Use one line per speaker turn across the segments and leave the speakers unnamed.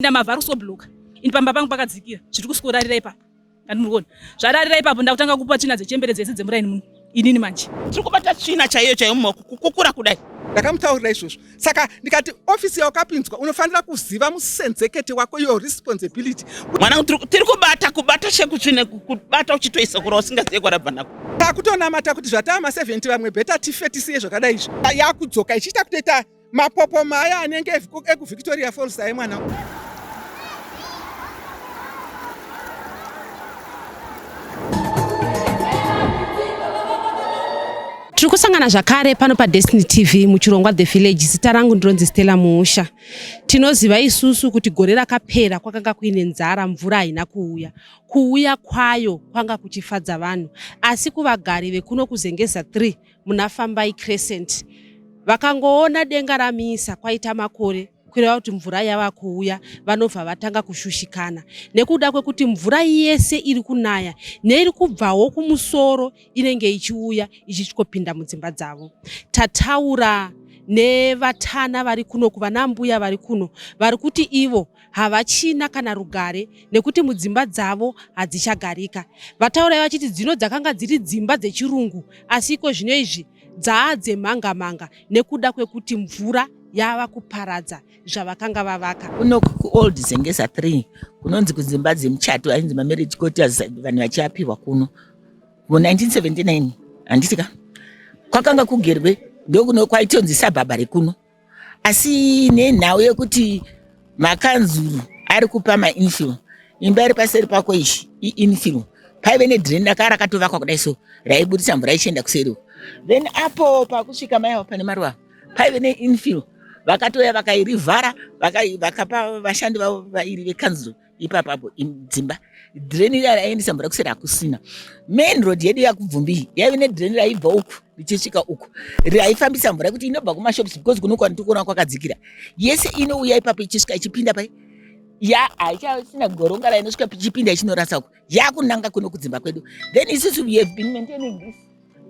Ndamavhu ari kusobloka ini pamba pangu pakadzikira zviri kusworarira ipapo kandi muri kuona zvararira ipapo ndakutanga kupa tsvina dzechembere dzese dzemuraini muno inini manje
tiri kubata tsvina chaiyo chaiyo mumaoko kukukura kudai
Ndakamutaurira izvozvo saka ndikati ofisi yaukapinzwa unofanira kuziva musenzekete wako your responsibility.
Mwanangu tiri kubata kubata chekutsvina kubata uchitoisa kura usingazive kwarabva nako.
Takutonamata kuti zvatava ma 70 vamwe better tife tisiye zvakadai izvi. Yakudzoka ichiita kutoita Mapopoma aya anenge ekuVictoria Falls aye mwana.
Tiri kusangana zvakare pano paDestiny TV muchirongwa The Village. Zita rangu ndinonzi Stella Muusha. Tinoziva isusu kuti gore rakapera kwakanga kuine nzara, mvura haina kuuya. Kuuya kwayo kwanga kuchifadza vanhu, asi kuvagari vekuno kuZengeza 3 muna Fambai Crescent vakangoona denga ramisa kwaita makore kureva kuti mvura yava kuuya vanobva vatanga kushushikana nekuda kwekuti mvura yese iri kunaya neiri kubvawo kumusoro inenge ichiuya ichisvikopinda mudzimba dzavo. Tataura nevatana vari kuno kuvana mbuya vari kuno vari kuti ivo havachina kana rugare nekuti mudzimba dzavo hadzichagarika. Vataurai vachiti dzino dzakanga dziri dzimba dzechirungu asi iko zvino izvi dzaa dzemhanga mhanga nekuda kwekuti mvura yava kuparadza zvavakanga vavaka.
Kuno kuOld Zengeza 3 kunonzi kudzimba dzemuchato ainzi mamarriage quarters vanhu vachiapiwa kuno mu1979 handiti ka kwakanga kugerwe ndokuno kwaitonzi sabhabha rekuno asi nenhau yekuti makanzuru ari kupa mainfill imba iri paseri pako ishi iinfill paive nedrain raka rakatovakwa kudai so raibudisa mvura ichienda kuseri then apo pakusvika mai avo pane maruva paive neinfill vakatouya vakairivhara vakapa vashandi vavo vairi vekanzuru ipapapo dzimba drain riya raiendesa mvura kuseri hakusina main road yedu yakubvumbi yaive nedrain raibva uku richisvika uku raifambisa mvura kuti inobva kumashops because kuno kwandiri kuona kwakadzikira yese inouya ipapo ichisvika ichipinda pai ya haichasina goronga rainosvika ichipinda ichinorasa uku yakunanga kuno kudzimba kwedu then isusu we have been maintaining this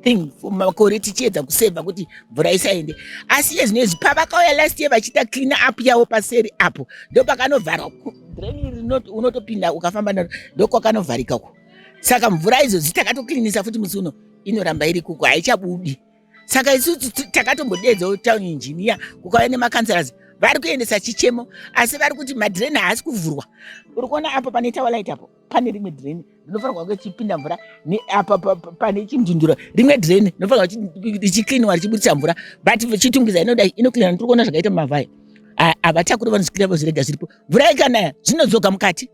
thing for makore tichiedza kusevha kuti mvura isaende asi iye zvino izvi pavakauya last year vachiita clean up yavo paseri apo ndopakanovharwa drain iri unotopinda ukafamba naro ndokwakanovharika uko saka mvura izvozvi takatoklinisa futi musi uno inoramba iri kuko haichabudi saka isu takatombodeedzawo town engineer kukauya nemakanselas vari kuendesa chichemo asi vari kuti madrain haasi kuvhurwa uri kuona apo pane tawalite apo pane rimwe drain rinofanirwa kunge richipinda mvura apa pane chindundura rimwe drain rinofanirwa richicleanwa richibudisa mvura but chitungwiza inodai inocleana tiri kuona zvakaita mumavhaya havatakuri vanozvikira vozvirega zviripo mvura ikanaya zvinodzoka mukati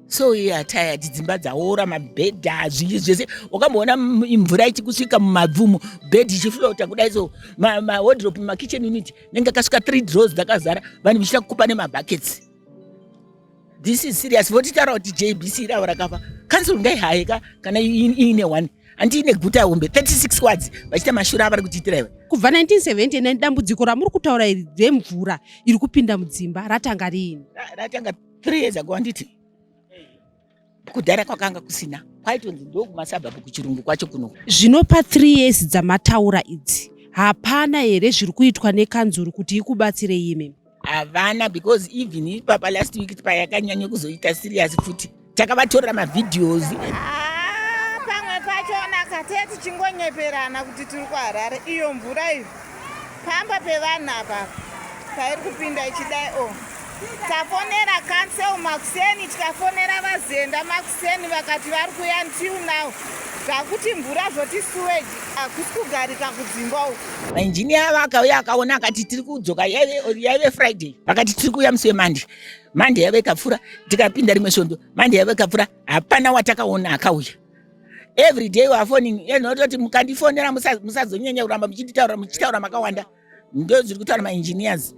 so we are tired dzimba dzaora mabhedha zvinji zvese wakamboona mvura ichikusvika mumabvumo bhedhi ichiflota kudai so mawardrobe makitchen unit nenge akasvika three draws dzakazara vanhu vichita kukupa nemabuckets this is serious votitaura kuti jbc ravo rakafa council ngaihaye ka kana iine one hanti ine guta hombe 36 wards vachiita mashura avari kutiitira iwe
Kubva 1979 dambudziko ramuri kutaura iri remvura iri kupinda mudzimba ratanga riini?
Ratanga 3 years ago handiti kudhara kwakanga kusina kwaitonzi ndokumasabhabhu kuchirungu kwacho kuno.
Zvino pa 3 years dzamataura idzi hapana here zviri kuitwa nekanzuru kuti ikubatsirei imimi?
Havana because even ipapa last week payakanyanya kuzoita serious futi takavatorera mavideos.
Ah, pamwe pachona katee tichingonyeperana kuti tiri kuHarare iyo mvura iyo pamba pevanhu apa pairi kupinda ichidai o oh. Tafonera council makuseni tikafonera vazenda makuseni vakati vari kuya until now zvakuti mvura zvoti sewage hakusi kugarika kudzimba uku.
Mainjiniya vakauya akaona akati tiri kudzoka yaive Friday vakati tiri kuuya musi weMonday. Monday yaive ikapfuura tikapinda rimwe svondo Monday yaive ikapfuura hapana watakaona akauya. Every day we are phoning enototi mukandifonera musazonyanya kuramba muchinditaura muchitaura makawanda. Ndo zviri kutaura maengineers.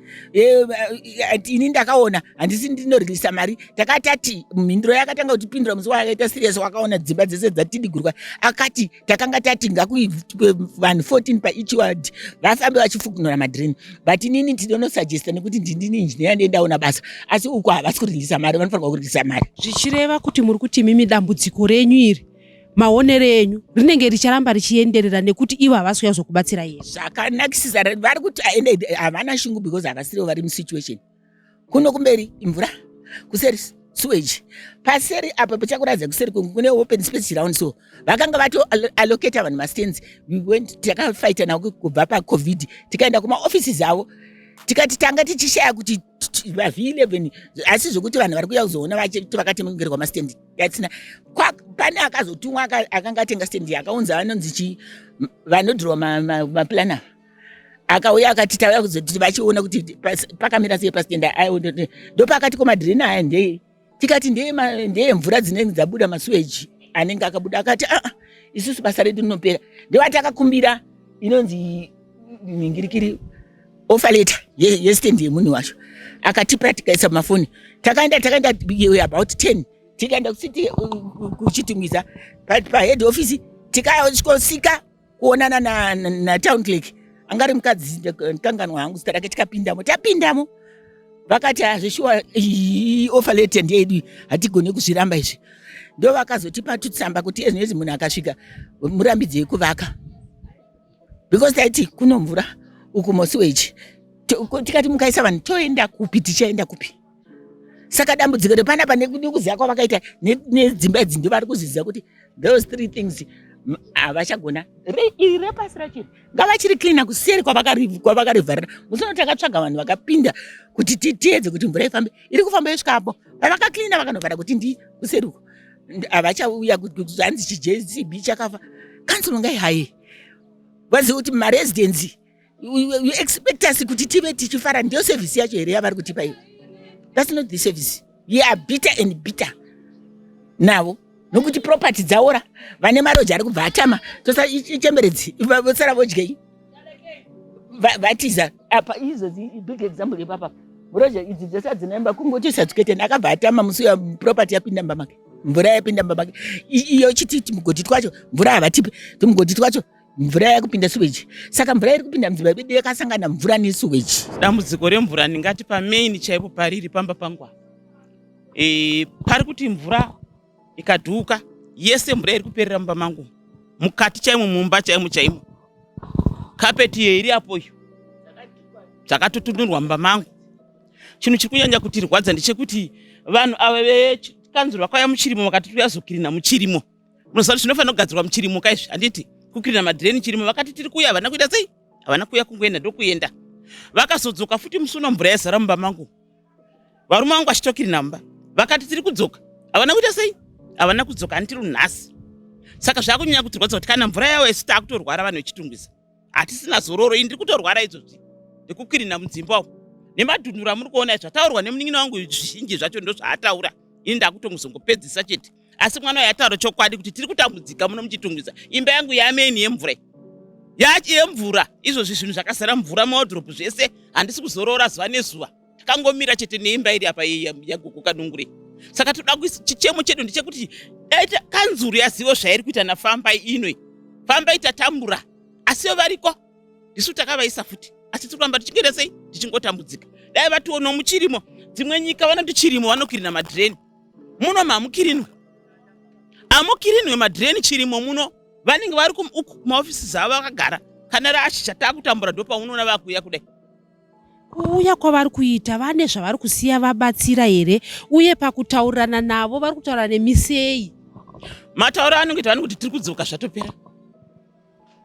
Ini ndakaona handisi ndinoreleasa mari takatati mhinduro yakatanga kutipindura musi wakaita serious wakaona dzimba dzese dzatidigurwa akati takanga tati ngakuitwe vanhu 14 paeach ward vafambe vachifukunura madrain but inini ndinonosuggesta nekuti ndindini engineer ndiye ndaona basa asi uko havasi kureleasa mari vanofanirwa kureleasa mari.
Zvichireva kuti muri kuti imimi dambudziko renyu iri maonero enyu rinenge richaramba richienderera nekuti ivo havasi kuuya kuzokubatsirai here?
Zvakanakisisa vari kuti ende havana shungu because havasirivo vari musituation. Kuno kumberi imvura, kuseri sewage. Paseri apa pachakuratidza kuseri kune open space round so vakanga vato allocate vanhu mastands. We went, takafighta navo kubva paCovid, tikaenda kumaoffices avo, tikati tanga tichishaya kuti vaV11, asi zvokuti vanhu vari kuuya kuzoona vakatengerwa mastand yatsina. Pane akazotumwa akanga atenga stand, akaunza vanonzi chi vanodhirowa maplana, akauya akati tauya kuzoti vachiona kuti pakamira sei pastand. Ndopakati ko madrena aya ndei? Tikati ndeyemvura dzinenge dzabuda, masewage anenge akabuda. Akati aa, isusu basa redu rinopera. Ndovati inonzi ningirikiri offer letter yestand yemunhu wacho, akatipa, tikaisa mumafoni. Takaenda, takaenda about 10, tikaenda kucity, kuChitungwiza, pahead office, tikasvika kuonana natown clerk, angari mukadzi, kanganwa hangu zita rake. Tikapindamo, tapindamo vakati hazvishuwa, offer letter ndeyedu, hatigoni kuzviramba izvi. Ndo vakazotipa tutsamba kuti ezvinezvi munhu akasvika murambidzei kuvaka, because taiti kuno mvura, uku masewage. Tikati mukaisa vanhu toenda kupi? Tichaenda kupi? Saka dambudziko repanapa, nekuziva kwavakaita nedzimba idzi, ndo vari kuzviziva kuti those three things havachagona. Iri repasi rachiri ngavachiri cleana kuseri kwavakarivharira. Musono takatsvaga vanhu vakapinda kuti tiedze kuti mvura ifambe, iri kufamba yosvikapo pavakacleana, vakanovhara kuti ndi kuseri uko havachauya. Hanzi chiJCB chakafa. Kanzuro ngaihaye vazive kuti maresidents, you expect us kuti tive tichifara. Ndiyo service yacho here yavari kutipa iyo? That's not the service. We are bitter and bitter navo, nokuti property dzaora, vane maroja ari kubva atama, tosa ichemberedzi vosara vodyei? Vatiza apa. Izvozvi big example ipapa, muroja idzi dzese adzinaimba, kungotoisa dziketeni, akabva atama musi uya property yapinda mumba make, mvura yapinda mumba make. Iyo chiti mugodhi twacho mvura havatipi, tumugodhi twacho mvura yakupinda sewage. Saka mvura iri kupinda mudzimba medu yakasangana mvura nesewage.
Dambudziko remvura ndingati pamain chaipo pariri pamba pangu apa, pari kuti mvura ikadhuka yese, mvura iri kuperera mumba mangu mukati chaimo, mumba chaimo chaimo. Kapeti iyo iri apo iyo dzakatotunurwa mumba mangu. Chinhu chiri kunyanya kutirwadza ndechekuti vanhu ava vekanzuro vakauya muchirimo, vakati tuyazokirina muchirimo. Munoziva kuti zvinofanira kugadzirwa muchirimo kaizvi, handiti? Kukirina madhireni chirimo. Vakati tiri kuuya, havana kuita sei? Havana kuuya, kungoenda ndokuenda. Vakazodzoka futi musi uno, mvura yazara mumba mangu, varume vangu vachitokirina mumba. Vakati tiri kudzoka, havana kuita sei? Havana kudzoka handitiri nhasi. Saka zvakunyanya kutirwadza kuti kana mvura yavo, isu taakutorwara. Vanhu veChitungwiza hatisina zororo. Ini ndiri kutorwara izvozvi ndikukirina mudzimba umu nemadhunduru amuri kuona. Zvataurwa nemunin'ina wangu zvizhinji zvacho ndo zvaataura, ini ndakutongozongopedzisa chete. Asi mwana uyu ataura chokwadi kuti tiri kutambudzika muno muChitungwiza. Imba yangu yameni yemvura, yemvura izvozvi, zvinhu zvakazara mvura, mawardrobe, zvese. Handisi kuzorora zuva nezuva, takangomira chete neimba iri apa yagogo Kanungure. Saka toda, chichemo chedu ndechekuti dai kanzuru yazivo zvairi kuita naFambai inoi. Fambai tatambura, asiwo variko, ndisu takavaisa futi, asi tiri kuramba tichingoita sei? Tichingotambudzika. Dai vationawo muchirimo. Dzimwe nyika vanoti chirimo vanokirina madhireni, muno mamukirinwe, amukirinwe madhireni chirimo muno. Vanenge vari kumaofisi avo vakagara. Kana raashisha taakutambura, ndopaunoona vakuuya kudai.
Kuuya kwavari kuita, vane zvavari kusiya vabatsira here? Uye pakutaurirana navo, vari kutaura nemisei?
Matauro anongoita vanongoti tiri kudzoka, zvatopera,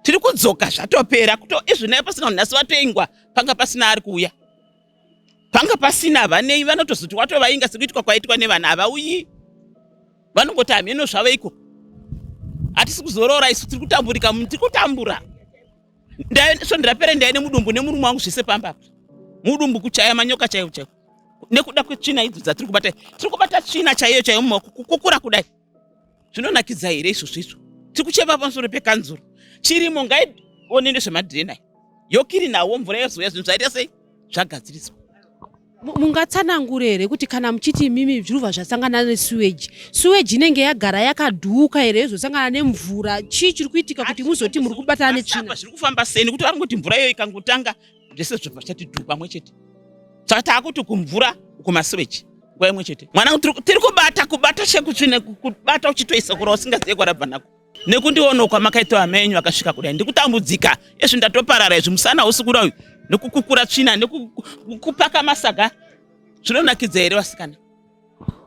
tiri kudzoka, zvatopera. Kuto izvonai pasina nhasi vatoingwa, panga pasina ari kuuya, panga pasina vanei. Vanotozoti watovainga sekuitwa kwaitwa nevana, havauyi, vanongoti hameno zvavo iko. Hatisi kuzorora isu, tiri kutamburika, tiri kutambura. Svondo rapera ndaine mudumbu nemurume wangu zvese pamba apa, mudumbu kuchaya manyoka chaiwo chaiwo nekuda kwetsvina idzo dzatiri kubata. Tiri kubata tsvina chaiyo chaiyo mumaoko, kukukura kudai. Zvinonakidza here izvozvo izvo? Tiri kuchema pamusoro pekanzuro. Chirimo ngaione nezvemadhirena, yokiri nawo, mvura yozouya, zvinhu zvaita sei? Zvagadziriswa.
Mungatsanangure here kuti kana muchiti imimi zvirubva zvasangana nesewage, sewage inenge yagara yakadhuka here yozosangana nemvura? Chii chiri kuitika kuti muzoti muri kubatana netsvina?
Zviri kufamba sei? Nekuti vari ngoti mvura iyoyo ikangotanga, zvese zvobva zvichati dhu pamwe chete. Saka taakuti kumvura kumasewage nguva imwe chete. Mwana, tiri kubata, kubata chekutsvine, kubata uchitoisa kura usingazive kwarabva nako. Nekundionawo kwamakaita hama yenyu akasvika kudai, ndikutambudzika izvi, ndatoparara izvi, musana hausi kuda uyu, nekukukura tsvina, nekupaka masaga. Zvinonakidza here vasikana?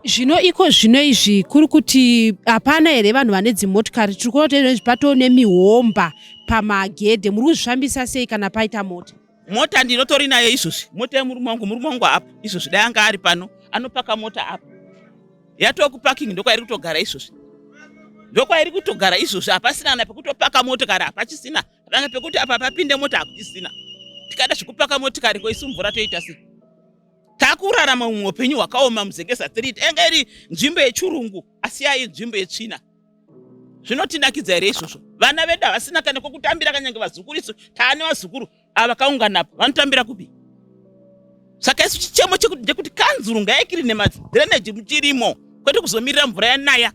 Zvino iko zvino izvi kuri kuti hapana here vanhu vane dzimotikari? Tiri kuona kuti izvi patoo nemihomba pamagedhe. Muri kuzvifambisa sei kana paita mota?
Mota ndinotori nayo izvozvi, mota yemurume wangu. Murume wangu apo izvozvi dai anga ari pano anopaka mota apo yatoo kuparking, ndokwairi kutogara izvozvi, ndokwairi kutogara izvozvi. Hapasina kana pekutopaka motokari, hapachisina kana pekuti apa papinde mota, hakuchisina. Tikada zvekupaka motikari ko isu mvura toita sei? Takurarama umwe upenyu hwakaoma muZengeza 3. Enge iri nzvimbo yechirungu asi yai nzvimbo yetsvina. Zvinotinakidza here izvozvo? Vana vedu havasina kana kwekutambira, kanyange vazukuru. Isu taane vazukuru ava vakaungana apa, vanotambira kupi? Saka isu chichemo chekuti ndekuti kanzuru ngaikirine madhireneji muchirimo, kwete kuzomirira mvura yanaya,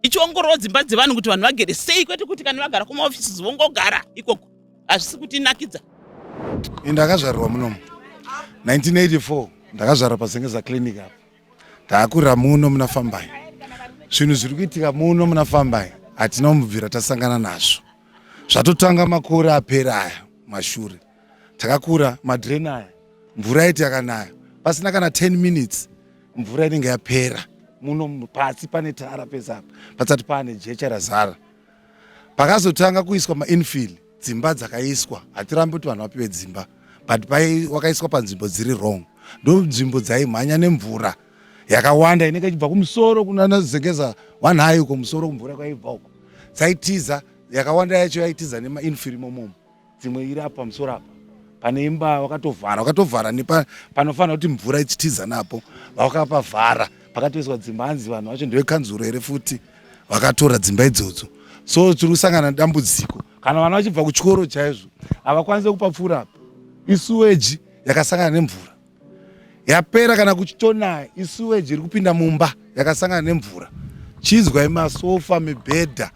ichiongororawo dzimba dzevanhu kuti vanhu vagere sei, kwete kuti kana vagara kumaofisi vongogara ikoko. Hazvisi kutinakidza.
Ndakazvarirwa munomu 1984, ndakazvarwa paZengeza Clinic apa. Taakurira muno muna Fambai. Zvinhu zviri kuitika muno muna Fambai hatina kumbobvira tasangana nazvo. Zvatotanga makore apera aya mashure. Takakura madreni aya, mvura yaiti yakanaya pasina kana 10 minutes mvura inenge yapera. Muno pasi pane tara pese apa pasati paane jecha razara. Pakazotanga kuiswa mainfill, dzimba dzakaiswa, hatirambi kuti vanhu vapiwe dzimba, but pai wakaiswa panzvimbo dziri wrong. Ndo nzvimbo dzaimhanya nemvura yakawanda inenge ichibva kumusoro kunana Zengeza One High uko musoro, kumvura kwaibva uko dzaitiza. Yakawanda yacho yaitiza nemainfill imomomo. Dzimwe iri apa pamusoro apa pane imba, wakatovhara, wakatovhara nepanofanira kuti mvura ichitiza napo, vakapavhara, pakatoiswa dzimba. Hanzi vanhu vacho ndevekanzuro here futi vakatora dzimba idzodzo? So tiri kusangana nedambudziko. Kana vana vachibva kuchikoro chaizvo havakwanisi kupapfuura apa, isuweji yakasangana nemvura yapera. Kana kuchitonaya, isuweji iri kupinda mumba yakasangana nemvura. Chinzwai, masofa, mibhedha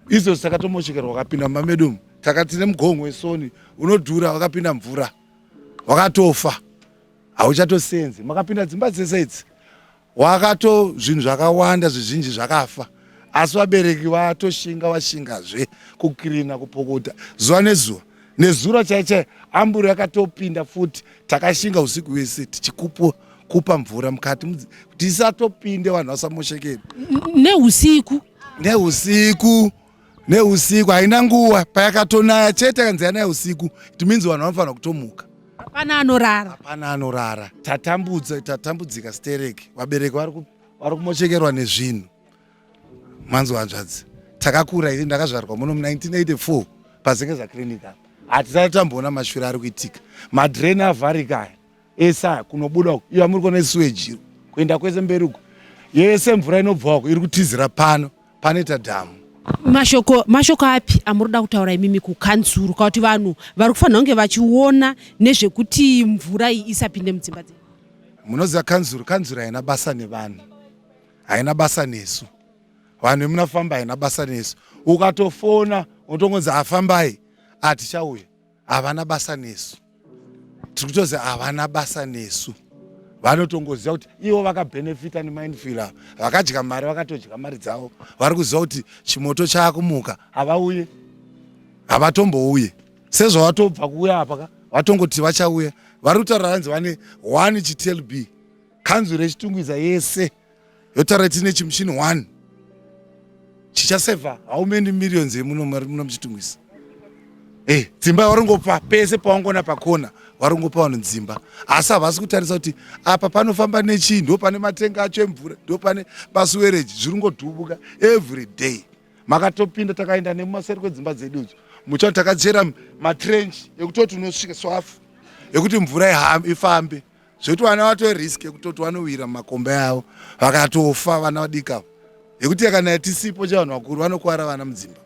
izvozvo takatomochekerwa. Wakapinda mumba medu umu, takati nemugongo wesoni unodhura, wakapinda mvura wakatofa, hauchatosenzi. Makapinda dzimba dzese idzi, wakato zvinhu zvakawanda zvizhinji zvakafa, asi vabereki vatoshinga, vashingazve kukirina, kupokota zuva nezuva. Nezuro chai chai amburi yakatopinda futi. Takashinga usiku wese tichikupa kupa mvura mukati kuti isatopinde, vanhu vasamoshekeri.
Neusiku?
Neusiku, neusiku, haina nguva. Payakatonaya chete, kanzi yanaya usiku, it means vanhu vanofanira kutomuka.
Hapana anorara.
Hapana anorara. Tatambudza, tatambudzika stereki. Vabereki vari kumochekerwa nezvinhu. Manzwa hanzvadzi, takakura ini ndakazvarwa muno mu1984 paZengeza Clinic apa. Hatisati tamboona mashure ari kuitika. Madreni avharika aya ese aya, kunobuda uku, iyo amuri kuona isuweji kuenda kwese mberi uku, yese mvura inobva uku iri kutizira pano panoita dhamu.
Mashoko api amuri kuda kutaura imimi kukanzuru, kana kuti vanhu vari kufanira kunge vachiona nezvekuti mvura iyi isapinde mudzimba dzedu?
Munoziva kanzuru, kanzuru haina basa nevanhu, haina basa nesu vanhu vemunafamba, haina basa nesu. Ukatofona unotongonzi afambai, atichauya. Havana basa nesu, tiri kutoziva havana basa nesu. Vanotongoziva kuti ivo vakabhenefita nemainfill ava, vakadya mari, vakatodya mari dzavo. Vari kuziva kuti chimoto chaakumuka, havauye, havatombouye. Sezvavatobva kuuya apa ka, vatongoti vachauya. Vari kutaura vanzi vane one chiTLB, kanzuro yeChitungwiza yese yotaura tine chimushini one chichasevha how many millions emuno muno muChitungwiza. Dzimba varingopa pese pawangoona pakona, varingopa vanhu dzimba, asi havasi kutarisa kuti apa panofamba nechii, ndo pane matenga acho emvura, ndo pane pasuwereji zviri ngodhubuka every day. Makatopinda, takaenda nemumaseri kwedzimba dzedu idzo, muchaona takachera matrench ekutoti unosvika swafu yekuti mvura ifambe, zvekuti vana vatorisk yekutoti vanowira mumakomba yavo vakatofa, vana vadiki avo, yekuti yakanaya tisipo chevanhu vakuru vanokwara vana mudzimba.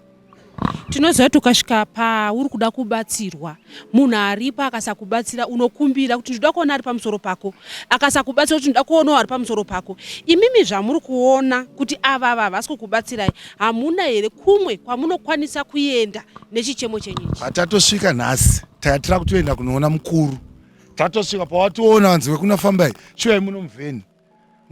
Tinoziva kuti ukasvika pauri kuda kubatsirwa, munhu aripo akasakubatsira, unokumbira kuti ndinoda kuona ari pamusoro pako. Akasakubatsira, kuti ndinoda kuonawo ari pamusoro pako. Imimi zvamuri kuona kuti ava ava havasi kukubatsirai, hamuna here kumwe kwamunokwanisa kuenda nechichemo chenyu ichi?
Patatosvika nhasi, takatira kutoenda kunoona mukuru. Tatosvika pawatoona vanzi vekuna Fambai, chiuyai muno muvheni.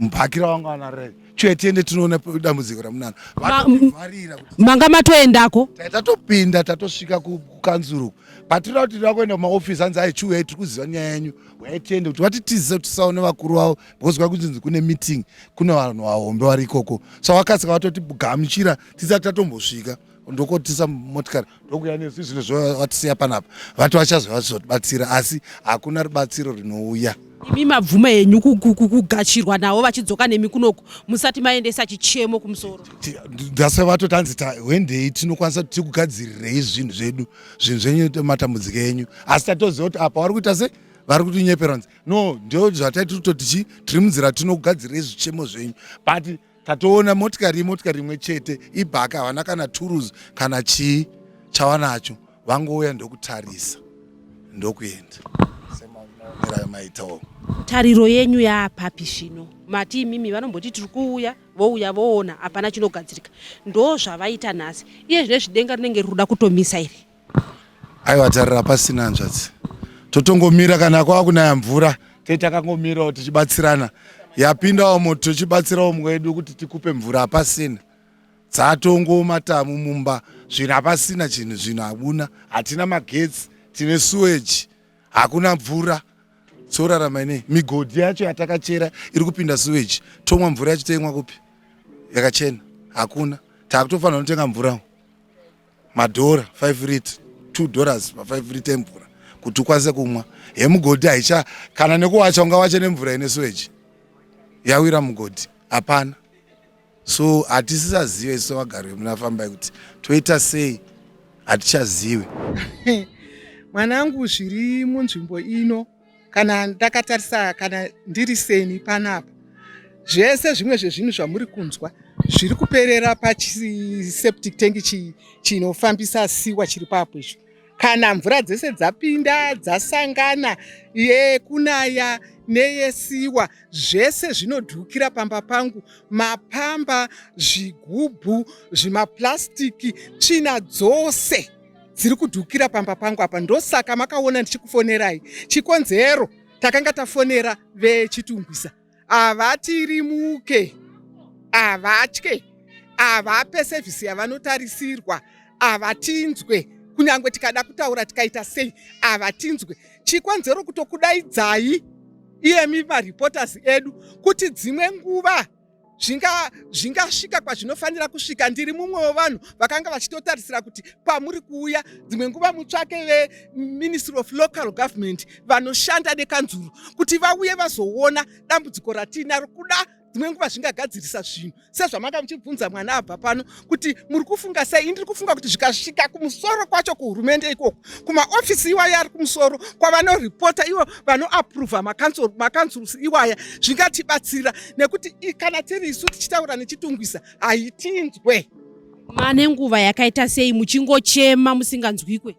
Mubhaki ravanga vanaro chiuya tiende tinoona dambudziko ramunaro. Vatovharira
kuti manga matoendako.
Tatopinda tatosvika kukanzuru patinoda kuti tinoda kuenda kumaofisi, hanzi ai, chiuyai, tiri kuziva nyaya yenyu, uyai tiende, kuti vatitizise kuti tisaone vakuru vavo because kwakunzi kune meeting, kune vanhu vahombe vari ikoko. So vakasika vatoti gamuchira tisati tatombosvika, ndokotisa motikari ndokuya nesu. Zvinhu zvovatisiya panapa, vati vachazouya vachizotibatsira, asi hakuna rubatsiro rinouya.
Imi mabvuma henyu kugachirwa navo vachidzoka nemi kunoku musati maendesa chichemo kumusoro?
Ndase vatoti hanzi wendei, tinokwanisa kuti tikugadzirirei zvinhu zvedu, zvinhu zvenyu, matambudziko enyu, asi tatoziva kuti apa vari kuita se vari kutinyepera. Nzi no, ndio zvataiti kutoti chi tiri munzira tinokugadzirei zvichemo zvenyu, but tatoona motikari, imotikari imwe chete, ibhaka, havana kana turuzi kana chii chavanacho, vangouya ndokutarisa ndokuenda semaonero maitawo.
Tariro yenyu yaapapi zvino? Mati imimi vanomboti tiri kuuya, vouya, voona hapana chinogadzirika. Ndo zvavaita nhasi. Iye zvino zvidenga rinenge riri kuda kutomisa iri.
Aiwa, tarira pasina, hanzvadzi, totongomira. Kana kwava kunaya mvura, tei takangomirawo tichibatsirana, yapindawo moto, tichibatsirawo mumwe wedu kuti tikupe mvura. Hapasina, dzatongomatamu mumba, zvinhu hapasina chinhu, zvinhu hakuna, hatina magetsi, tine sewage, hakuna mvura, torarama inei? Migodhi yacho yatakachera iri kupinda sewage, tomwa mvura yacho toimwa kupi yakachena? Hakuna, takutofanira kunotenga mvura madhora 5 litre, $2 pa5 litre emvura kuti ukwanise kumwa. Yemugodhi haicha, kana nekuwacha ungawache nemvura ine sewage yawira mugodhi? Hapana. So hatisisazive isu vagari vemuna Fambai kuti toita sei, hatichazive.
Mwanangu, zviri munzvimbo ino, kana ndakatarisa, kana ndiri seni panapa, zvese zvimwe zvezvinhu zvamuri kunzwa zviri kuperera pachiseptic tank chinofambisa sewer chiri papo icho. Kana mvura dzese dzapinda, dzasangana, yekunaya neyesewer, zvese zvinodhukira pamba pangu, mapamba, zvigubhu, zvimaplastiki, tsvina dzose dziri kudhukira pamba pangu apa. Ndosaka makaona ndichikufonerai. Chikonzero takanga tafonera veChitungwiza, havatirimuke, havatye, havape service yavanotarisirwa, havatinzwe. Kunyange tikada kutaura, tikaita sei, havatinzwe. Chikonzero kutokudaidzai iyemi mareporters edu kuti dzimwe nguva zvingasvika kwazvinofanira kusvika. Ndiri mumwe wevanhu vakanga vachitotarisira kuti pamuri kuuya dzimwe nguva mutsvake veMinistry of Local Government vanoshanda nekanzuru kuti vauye vazoona dambudziko ratinaro. Kuda dzimwe nguva zvingagadzirisa zvinhu, sezvamanga muchibvunza mwana abva pano kuti muri kufunga sei. Ndiri kufunga kuti zvikasvika kumusoro kwacho, kuhurumende ikoko, kumaofisi iwaya ari kumusoro kwavanoripota ivo vanoapprova macouncils iwaya, zvingatibatsira, nekuti kana tiri isu tichitaura neChitungwiza haitinzwe.
Mane nguva yakaita sei muchingochema musinganzwikwe?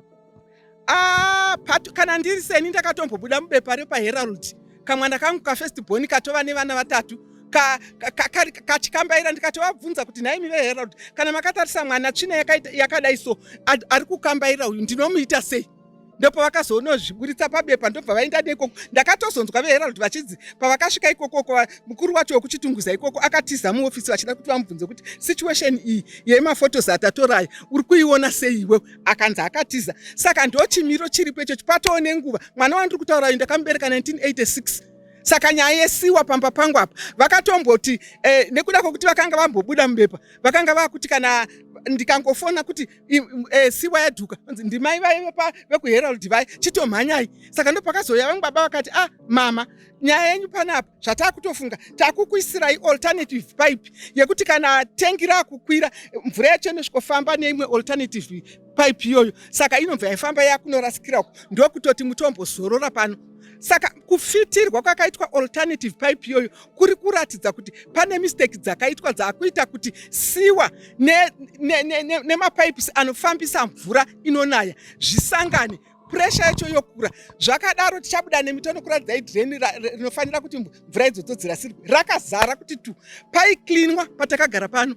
Ah, kana ndiri seni, ndakatombobuda mubepa repaHerald, kamwana kangu kafirst born katova nevana vatatu kachikambaira. Ndikatovabvunza kuti, "Nhaimi veHerald, kana makatarisa mwana, tsvina yakadai so, ari kukambaira uyu, ndinomuita sei?" Ndopavakazonozviburitsa pabepa, ndobva vaenda neikoko. Ndakatozonzwa veHerald vachinzi pavakasvika ikokoko, mukuru wacho wekuChitungwiza ikoko akatiza muofisi vachida kuti vamubvunze kuti, "Situation iyi yemaphotos atatorai uri kuiona sei iwewe?" Akanzi akatiza. Saka ndo chimiro chiripo ichochi, patoo nenguva. Mwana wandiri kutaura uyu ndakamubereka 1986. Saka nyaya yesewer pamba pangu apa, vakatomboti nekuda kwekuti vakanga vambobuda mubepa, vakanga vakuti kana ndikangofona kuti sewer yadhuka, ndimai vai vekuHerald vai, chitomhanyai. Saka ndopakazouya vamwe baba vakati, "Ah, mama, nyaya yenyu panapa, zvatakutofunga, takukuisirai alternative pipe yekuti kana tengi rakukwira, mvura yacho inosvikofamba neimwe alternative pipe iyoyo, saka inobva yaifamba yakunorasikira uko, ndokutoti mutombozorora pano." Saka kufitirwa kwakaitwa alternative pipe iyoyo kuri kuratidza kuti pane mistake dzakaitwa dzaakuita kuti sewer nemapipes anofambisa mvura inonaya zvisangane, pressure yacho yokura. Zvakadaro, tichabuda nemitono kuratidzai drain rinofanira kuti mvura idzodzo dzirasirwe rakazara kuti tu. Paicleanwa patakagara pano,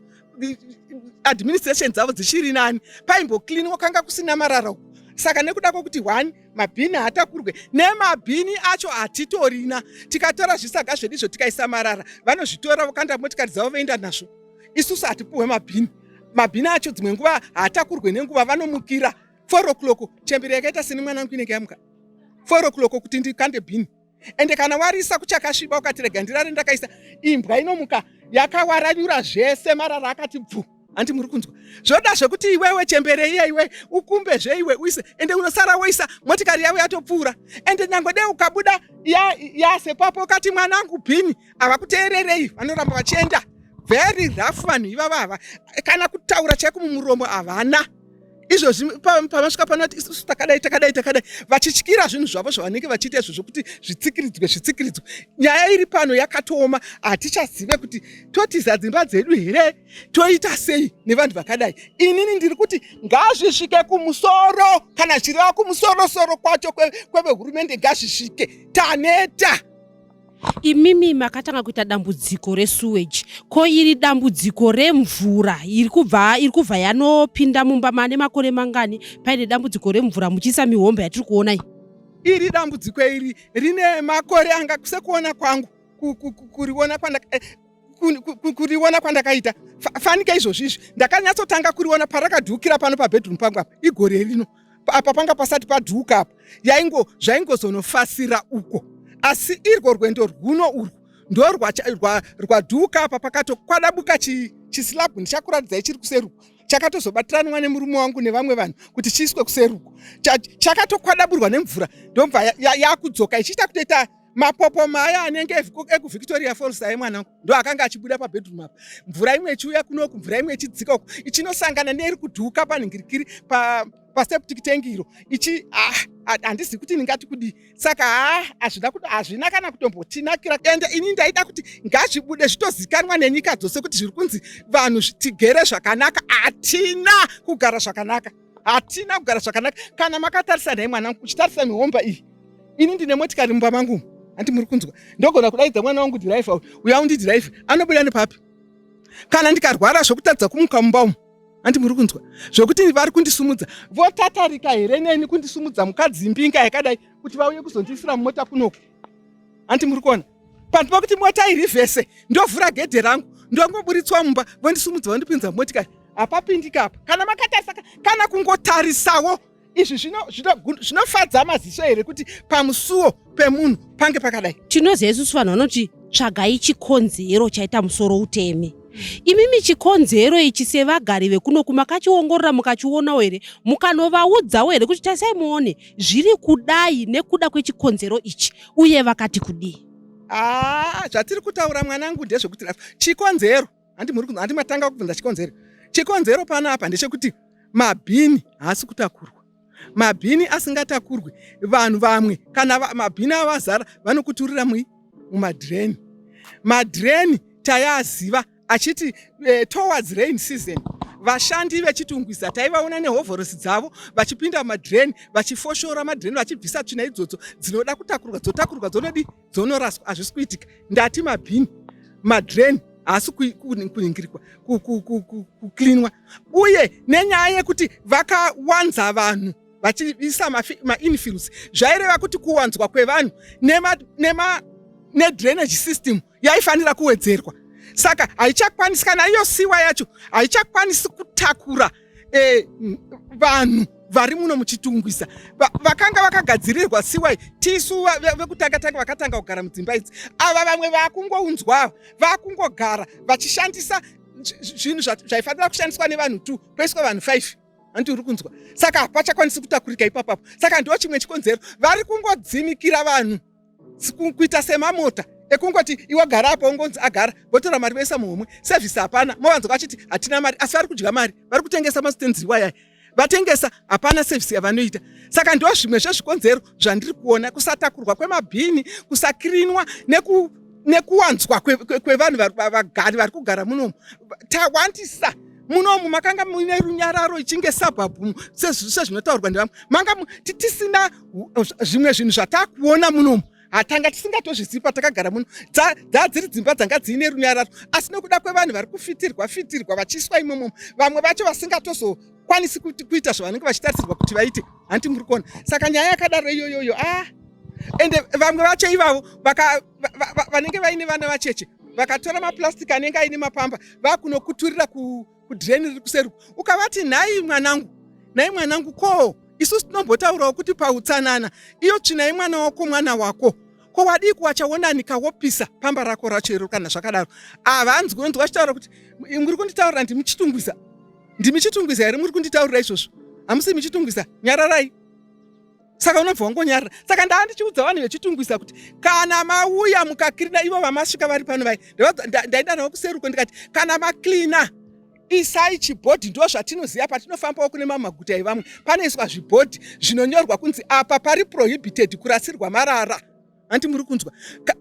administration dzavo dzichiri nani, paimbocleanwa, kanga kusina marara uku. Saka nekuda kwokuti one, mabhini haatakurwe, nemabhini acho hatitorina. Tikatora zvisaga zvedu izvo tikaisa marara, vanozvitora vokanda motikari dzavo voenda nazvo. Isusu hatipuhwe mabhini. Mabhini acho dzimwe nguva haatakurwe nenguva, vanomukira 4 o'clock. Chembere yakaita seni mwanangu inenge yamuka 4 o'clock kuti ndikande bhini. Ende kana warisa kuchakasviba ukati rega ndirare ndakaisa, imbwa inomuka yakawaranyura zvese marara akati bvu. Handi muri kunzwa? Zvoda zvekuti iwewe chembere iye iwe ukumbe zve iwe uise, ende unosara woisa motikari yavo yatopfuura. Ende nyangwe dei ukabuda yasepapo ukati mwanangu bhini, havakuteererei, vanoramba vachienda. Very rough vanhu ivava ava, kana kutaura chaiko mumuromo havana. Izvozvi pamasvika panoti isusu takadai takadai takadai, vachityira zvinhu zvavo zvavanenge vachiita izvozvo kuti zvitsikiridzwe zvitsikiridzwe. Nyaya iri pano yakatooma, hatichazive kuti totiza dzimba dzedu here, toita sei nevanhu vakadai. Inini ndiri kuti ngazvisvike kumusoro, kana zvichireva kumusorosoro kwacho kwevehurumende, ngazvisvike. Taneta.
Imimi makatanga kuita dambudziko resewage, ko iri dambudziko remvura iri kubva iri kubva yanopinda mumba mane makore mangani paine dambudziko remvura muchiisa mihombe yatiri kuona iyi?
Iri dambudziko iri rine makore anga, sekuona kwangu, kuriona kuriona kwandakaita fanike izvozvi izvi ndakanyatsotanga kuriona parakadhukira pano pabedroom pangu apa igore rino. Apa panga pasati padhuka apa, yaingo zvaingozonofasira uko, asi irwo rwendo rwuno urwu ndorwadhuka apa pakatokwadabuka chislab. Ndichakuratidzai chiri kuseruko, chakatozobatiranwa nemurume wangu nevamwe vanhu kuti chiiswe kuseruko. Chakatokwadaburwa nemvura, ndobva yakudzoka ichiita kutoita mapopoma aya anenge ekuVictoria Falls aye mwanangu, ndo akanga achibuda pabedroom apa. Mvura imwe ichiuya kunoku, mvura imwe ichidzika uku, ichinosangana neiri kudhuka panhingirikiri paseptic tank iro ichi. Handizivi kuti ndingati kudii. Saka hazvina kuti hazvina kana kutombotinakira. Ende ini ndaida kuti ngazvibude zvitozikanwa nenyika dzose kuti zviri kunzi vanhu tigere zvakanaka. Hatina kugara zvakanaka, hatina kugara zvakanaka. Kana makatarisa nhai mwanangu, uchitarisa mihomba iyi, ini ndine motikari mumba mangu, handi muri kunzwa? Ndogona kudaidza mwana wangu dhiraivha, uya undidhiraivhe, anobuda nepapi? Kana ndikarwara zvokutadza kumuka mumba umu, handi muri kunzwa, zvokuti vari kundisumudza, votatarika here neni kundisumudza mukadzi mbinga yakadai kuti vauye kuzondiisira mumota kunoku? Handi muri kuona? Panhu pokuti mota irivhese, ndovhura gedhe rangu, ndongoburitswa mumba, vondisumudza vondipinza mumotikari, hapapindika apa. Kana makatarisa, kana kungotarisawo izvi zvinofadza maziso here kuti pamusuwo pemunhu pange pakadai?
Tinoziva isusu vanhu vanoti tsvagai chikonzero chaita musoro uteme. Imimi chikonzero ichi sevagari vekunoku makachiongorora mukachionawo here, mukanovaudzawo here kuti tarisai muone zviri kudai nekuda kwechikonzero ichi, uye vakati kudii?
Zvatiri kutaura mwanangu ndezvekuti chikonzero, handi muri handi matanga kubvunza chikonzero. Chikonzero panapa ndechekuti mabhini haasi kutakurwa. Mabhini asingatakurwi, vanhu vamwe kana mabhini avazara vanokuturira mumadhireni. Madhireni tayaziva achiti towards rain season vashandi veChitungwiza taivaona nehovhorosi dzavo vachipinda mumadhireni, vachifoshora madhireni, vachibvisa tsvina idzodzo dzinoda kutakurwa, dzotakurwa, dzonodi dzonoraswa. Hazvisi kuitika. Ndati mabhini, madhireni haasi kuningirikwa, kuklinwa, uye nenyaya yekuti vakawanza vanhu vachiisa mainfills, zvaireva kuti kuwanzwa kwevanhu nedrainage system yaifanira kuwedzerwa. Saka haichakwanisi, kana iyo sewer yacho haichakwanisi kutakura vanhu vari muno muChitungwiza. Vakanga vakagadzirirwa sewer tisu vekutanga tanga vakatanga kugara mudzimba idzi. Ava vamwe vakungounzwa, vakungogara vachishandisa zvinhu zvaifanira kushandiswa nevanhu 2, poiswa vanhu 5. Handi uri kunzwa? Saka hapachakwanisi kutakurika ipapapo. Saka ndo chimwe chikonzero, vari kungodzimikira vanhu kuita semamota ekungoti iwe gara apo, ungonzi agara, votora mari voisa muhomwe. Service hapana. Movanzwa vachiti hatina mari, asi vari kudya mari, vari kutengesa mastands iwayai, vatengesa, hapana service yavanoita. Saka ndo zvimwe zvezvikonzero zvandiri kuona: kusatakurwa kwemabhini, kusakirinwa, nekuwanzwa kwevanhu, vagari vari kugara munomu. Tawandisa munomu. Makanga muine runyararo ichinge suburb sezvinotaurwa nevamwe, manga tisina zvimwe zvinhu zvatakuona munomu. Hatanga tisingatozvizivi patakagara muno, dzaa dziri dzimba dzanga dziine runyararo, asi nokuda kwevanhu vari kufitirwa fitirwa vachiiswa imomo, vamwe vacho vasingatozokwanisi kuita zvavanenge vachitarisirwa kuti vaite. Hanti muri kuona? Saka nyaya yakadaro iyoyoyo, ah, ende vamwe vacho ivavo vanenge vaine vana vacheche vakatora maplastic anenge aine mapamba vakunokuturira kudreni riri kuseri. Ukavati nhai mwanangu, nhai mwanangu, ko isusu tinombotaurawo kuti pautsanana iyo tsvina yemwana wako mwana wako, ko wadii kuwachaonanika wopisa pamba rako racho iro? Kana zvakadaro havanzwi. Unonzwa vachitaura kuti muri kunditaurira ndimi Chitungwiza, ndimi Chitungwiza here muri kunditaurira izvozvo? Hamusi miChitungwiza, nyararai. Saka unobva wangonyarara. Saka ndaa ndichiudza vanhu veChitungwiza kuti kana mauya mukakirina, ivo vamasvika vari pano vai, ndaida navo kuseruko, ndikati kana maklina isai chibhodhi. Ndo zvatinoziva patinofambawo kune mamwe maguta evamwe, panoiswa zvibhodhi zvinonyorwa kunzi apa pari prohibited kurasirwa marara. Hanti muri kunzwa?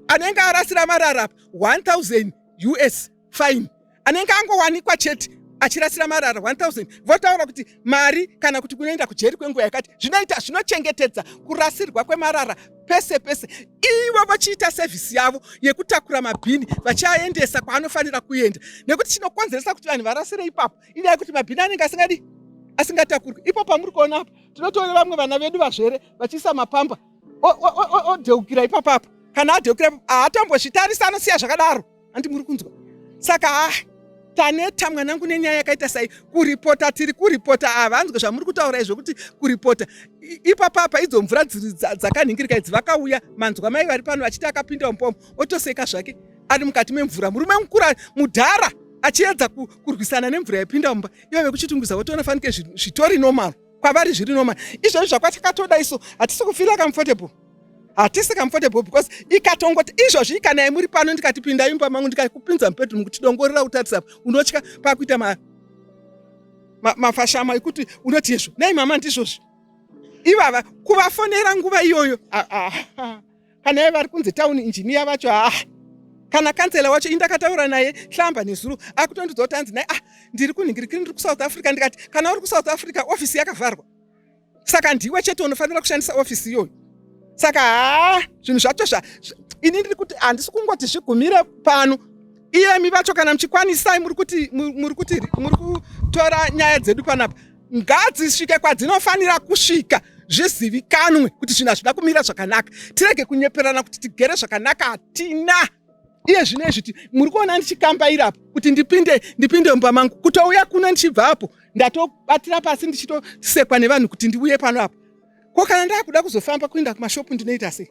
Anenge arasira marara apa, 1000 US fine. Anenge angowanikwa chete achirasira marara, 1000, votaura kuti mari kana kuti kunoenda kujeri kwenguva yakati. Zvinoita zvinochengetedza kurasirwa kwemarara pese pese. Ivo vachiita sevhisi yavo yekutakura mabhini vachiaendesa kwaanofanira kuenda, nekuti chinokonzeresa kuti vanhu varasire ipapo inyaya yekuti mabhini anenge asingadi asingatakurwi. Ipo pamuri kuona apa, tinotoona vamwe vana vedu vazvere vachiisa mapamba, odheukira ipapapa. Kana adheukira, haatombozvitarisa, anosiya zvakadaro. Handi muri kunzwa? Saka ah, taneta mwanangu nenyaya yakaita sai. Kuripota, tiri kuripota, havanzwe zvamuri kutaura izvo kuti kuripota ipapapa. Idzo mvura dzakanhingirika idzi, vakauya manzwa mai vari pano vachiti akapinda mupomo, otoseka zvake ari mukati memvura, murume mukuru mudhara achiedza kurwisana nemvura yapinda mumba. Ivo vekuChitungwiza votoona fanike zvitori normal kwavari, zviri normal izvozvi. Zvakwatakatoda isu, hatisi kufila comfortable, hatisi comfortable, because ikatongoti izvozvi ikanai muri pano, ndikati pindai mumba mangu, ndikakupinza mubedroom kuti dongorera kutarisa, unotya pakuita mafashama ekuti unoti izvo nei mama ndizvozvi. Ivava kuvafonera nguva iyoyo, kana ive vari kunzi town engineer vacho, haa, kana kansela wacho, indakataura naye hlamba nezuro, akutondidza kuti hanzi nai, ah, ndiri kunhingirikiri, ndiri kuSouth Africa. Ndikati kana uri kuSouth Africa, ofisi yakavharwa, saka ndiwe chete unofanira kushandisa ofisi iyoyo. Saka haa, zvinhu zvacho zva ini ndiri kuti handisi kungoti zvigumire pano. Iyemi vacho kana muchikwanisai, muri kuti muri kuti muri kutora nyaya dzedu panapa, ngadzisvike kwadzinofanira kusvika, zvizivikanwe kuti zvinhu hazvida kumira zvakanaka. Tirege kunyeperana kuti tigere zvakanaka. Hatina iye zvino izvi muri kuona ndichikambaira apo kuti ndipinde mumba mangu, kutouya kuno ndichibva apo ndatobatira pasi ndichitosekwa nevanhu kuti ndiuye pano apo. Ko kana ndakuda kuzofamba kuenda kumashopu, ndinoita sei?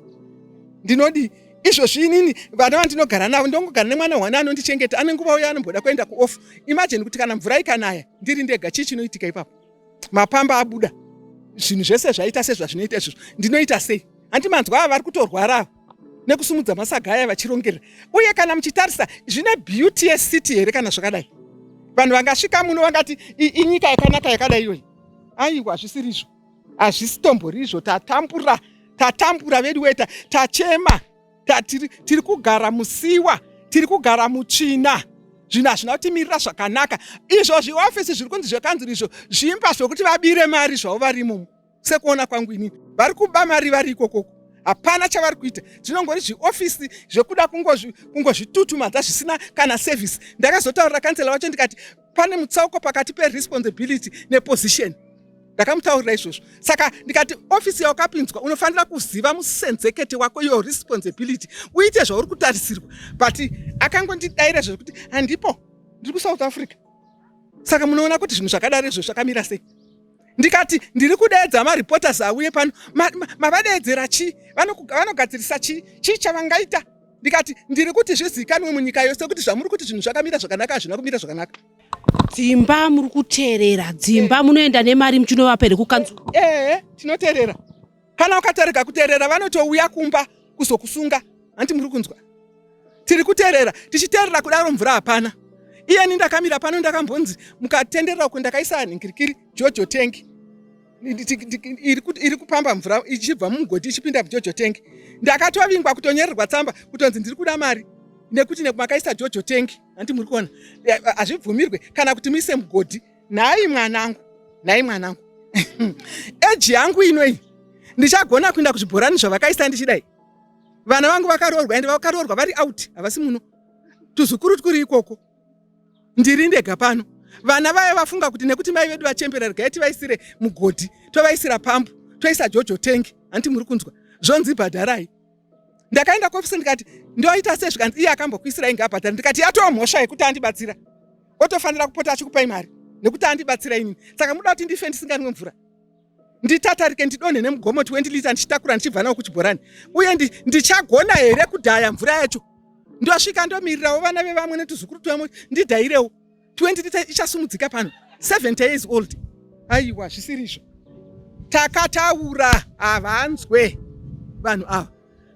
Ndinodii izvozvi? Inini vana vandinogara navo, ndongogara nemwana wana anondichengeta, ane nguva uyo anomboda kuenda kuoff. Imagine kuti kana mvura ikanaya ndiri ndega, chii chinoitika ipapo? Mapamba abuda, zvinhu zvese zvaita sezvazvinoita izvozvo, ndinoita sei? Handi manzwa ava vari kutorwara ava nekusumudza masaga aya vachirongerera. Uye kana muchitarisa, zvine beauty yecity here kana zvakadai? Vanhu vangasvika muno vangati inyika yakanaka yakadai iyoyi? Aiwa, hazvisiri izvo, hazvisitombori izvo. Tatambura, tatambura vedu weta, tachema, tiri kugara musiwa, tiri kugara mutsvina. Zvinhu hazvina kutimirira zvakanaka izvo. Zviofisi zviri kunzi zvekanzuro izvo zvimba zvokuti vabire mari zvavo varimo. Sekuona kwangu inini, vari kuba mari vari ikokoko, hapana chavari kuita. Zvinongori zviofisi zvekuda kungozvitutumadza zvisina kana service. Ndakazotaurira kansela wacho ndikati pane mutsauko pakati peresponsibility neposition. Ndakamutaurira izvozvo. Saka ndikati ofisi yawakapinzwa, unofanira kuziva musenzekete wako, your responsibility, uite zvauri kutarisirwa. But akangondidaira zvekuti handipo, ndiri kuSouth Africa. Saka munoona kuti zvinhu zvakadaro izvo zvakamira sei? Ndikati ndiri kudeedza mareporters auye pano, mavadeedzera chii? Vanogadzirisa chii? Chii chavangaita? Ndikati ndiri kuti zvizikanwe munyika yose kuti zvamuri kuti zvinhu zvakamira zvakanaka, hazvina kumira zvakanaka.
Dzimba muri kuteerera dzimba, munoenda nemari muchinovapa here kukanzuru?
Ehe, tinoteerera. Kana ukatarega kuteerera, vanotouya kumba kuzokusunga. Hanti muri kunzwa? Tiri kuteerera, tichiteerera kudaro mvura hapana. Iyeni ndakamira pano, ndakambonzi mukatenderera uko ndakaisa nhingirikiri jojo tank iri kupamba mvura ichibva mumugodhi ichipinda mujojo tank. Ndakatovingwa, kutonyorerwa tsamba kutonzi ndiri kuda mari nekuti makaisa jojo tank. Hanti muri kuona? Hazvibvumirwe kana kuti muise mugodhi. Nhai mwanangu, nhai mwanangu, eji yangu inoi, ndichagona kuenda kuzvibhorani zvavakaisa ndichidai? Vana vangu vakaroorwa ende vakaroorwa vari out, havasi muno. Tuzukuru twuri ikoko. Ndiri ndega pano. Vana vaya vafunga kuti nekuti mai vedu vachembera regai tivaisire mugodhi, tovaisira pampu, toisa jojo tank. Hanti muri kunzwa? Zvonzi bhadharai. Ndakaenda kuofisi ndikati ndoita sei zvikanzi iye akambokuisirai ngaabhadhare. Ndikati yatova mhosva yekuti andibatsira. Otofanira kupota achikupai mari nekuti andibatsira inini. Saka muda kuti ndife ndisinganwe mvura? Nditatarike ndidonhe nemugomo 20 lita ndichitakura ndichibva nawo kuchibhorani uye ndichagona here kudhaya mvura yacho? Ndosvika ndomirirawo vana vevamwe netuzukuru twamwe ndidhairewo 20 lita ichasumudzika pano 70 years old. Aiwa zvisiri izvo. Takataura havanzwe vanhu ava.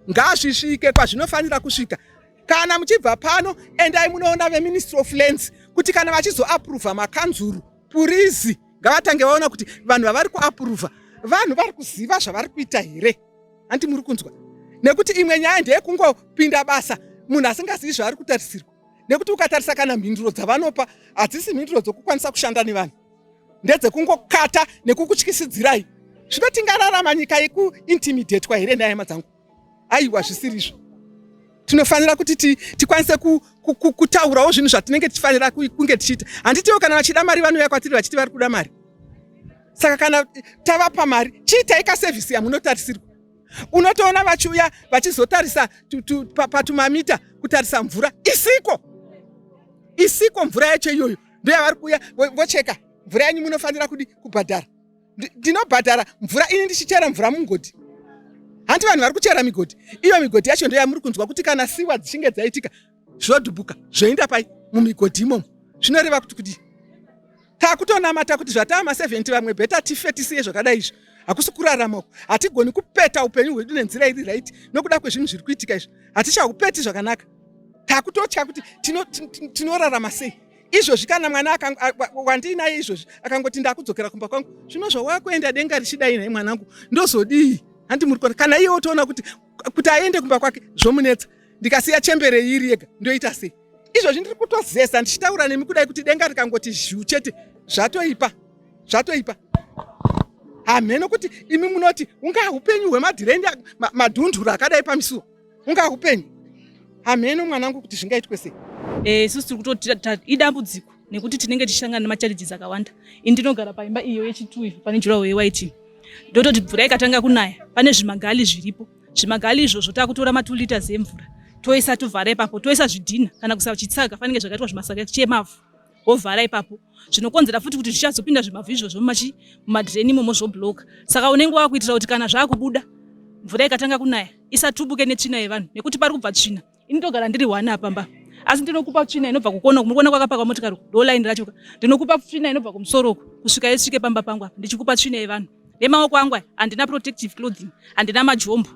Ngazvisvike kwazvinofanira kusvika. Kana muchibva pano endai munoona veMinistry of Lands kuti kana vachizoapprova makanzuru purizi ngavatange vaona kuti vanhu vavari kuapprova vanhu vari kuziva zvavari kuita here. Hanti muri kunzwa? Nekuti imwe nyaya ndeyekungopinda basa munhu asingazivi zvaari kutarisirwa. Nekuti ukatarisa kana mhinduro dzavanopa hadzisi mhinduro dzokukwanisa kushanda nevanhu, ndedzekungokata nekukutyisidzirai. Zvino tingararama nyika yekuintimidatwa here nhai hama dzangu? Aiwa zvisiri izvo. Tinofanira kuti tikwanise kutaurawo zvinhu zvatinenge tichifanira kunge tichiita. Handitiwo kana vachida mari vanouya kwatiri vachiti vari kuda mari. Saka kana tavapa mari, chiitai kasevhisi yamunotarisirwa. Unotoona vachiuya vachizotarisa patumamita kutarisa mvura isiko. Isiko mvura yacho iyoyo ndoyavari kuuya vocheka mvura yenyu munofanira kudi kubhadhara. Ndinobhadhara mvura ini ndichichera mvura mugodhi. Hanti vanhu vari kuchera migodhi. Iyo migodhi yacho ndoyamuri kunzwa kuti kana siwa dzichinge dzaitika zvodhubuka zvoenda pai mumigodhi imomo. Zvinoreva kuti kudii? Takutonamata kuti zvatava ma 70 vamwe beta tife tisiye zvakadai izvi. Hakusi kurarama uku. Hatigoni kupeta upenyu hwedu nenzira iri right nokuda kwezvinhu zviri kuitika izvi. Hatichahupeti zvakanaka. Takutotya kuti tinorarama sei. Izvozvi kana mwana wandiinaye izvozvi akangoti ndakudzokera kumba kwangu, zvino zvawakuenda denga richidai nhai mwanangu, ndozodii? Hanti muri kuona kana iye otoona kuti aende kumba kwake zvomunetsa. Ndikasiya chembere iri yega ndoita sei? Izvozvi ndiri kutozesa ndichitaura nemi kudai kuti denga rikangoti zhu chete zvatoipa, zvatoipa. Hamheno kuti imi munoti ungaa upenyu hwemadhirendi madhunduru akadai pamisuwo ungaa upenyu. Hamheno mwanangu kuti zvingaitwe sei.
Isusu tiri kutoti idambudziko nekuti tinenge tichisangana nemachallenges akawanda. Ini ndinogara paimba iyo yechitu iyo pane jurawo yewaiti. Ndototi mvura ikatanga kunaya pane zvimagali zviripo. Zvimagali izvozvo takutora ma 2 liters emvura toisa tovhara ipapo, toisa zvidhina kana kusa chitsaga fanike zvakaitwa zvimasaga chemavhu wovhara ipapo. Zvinokonzera futi kuti zvichazopinda zvimavhu izvozvo mumadhireni imomo zvobloka. Saka unenge wakuitira kuti kana zvakubuda mvura ikatanga kunaya isatubuke netsvina yevanhu nekuti pari kubva tsvina. Ini ndogara ndiri one apa mba, asi ndinokupa tsvina inobva kukona uku. Muri kuona kwakapakwa motikari uku, ndo line racho. Ndinokupa tsvina inobva kumusoro uku kusvika isvike pamba pangu apa, ndichikupa tsvina yevanhu. Nemaoko angu aya handina protective clothing, handina majombo,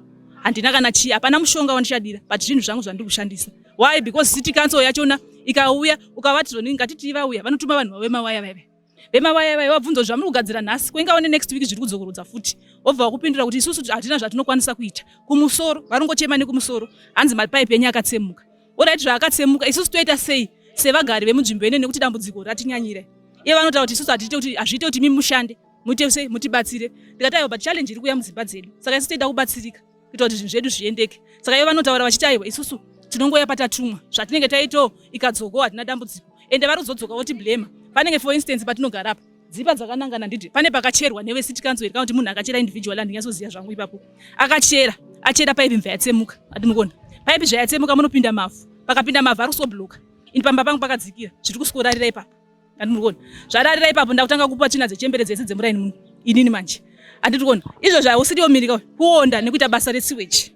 handina kana chii, hapana mushonga wandichadira, but zvinhu zvangu zvandiri kushandisa. Why? Because city council yachona ikauya ukavati zvoni ngatiti vauya, vanotuma vanhu vavemawaya vaive. Vemawaya vaive vabvunza zvamuri kugadzira nhasi, kuingaone next week zviri kudzokorodza futi. Wobva wakupindura kuti isusu hatina zvatinokwanisa kuita. Kumusoro, varongochema nekumusoro, hanzi mapaipi enyu akatsemuka. Alright, zvaakatsemuka, isusu toita sei sevagari vemunzvimbo ino nekuti dambudziko ratinyanyira. Iye vanotaura kuti isusu hatiite kuti hazviite kuti imi mushande, muite sei mutibatsire. Ndikati aiwa, but challenge iri kuuya mudzimba dzedu. Saka isusu toida kubatsirika kuita kuti zvinhu zvedu zviendeke. Saka ivo vanotaura vachiti aiwa, isusu tinongouya patatumwa, zvatinenge taitawo ikadzokawo hatina dambudziko. Ende vari kuzodzoka votiblema. Panenge for instance patinogara apa, dzipa dzakanangana nditi pane pakacherwa neve city council here kana kuti munhu akachera individual, handinyasoziva zvangu ipapo. Akachera, achera paipi mvura yatsemuka. Ati mukuona paipi zvayatsemuka munopinda mavhu, pakapinda mavhu ari kusobloka. Ini pamba pangu pakadzikira, zviri kusworarira ipapo. Ati mukuona zvararira ipapo, ndakutanga kupa tsvina dzechembere dzese dzemuraini muno inini manje. Anditi kuona izvo zvausiriwo mirika kuonda nekuita basa resiweji.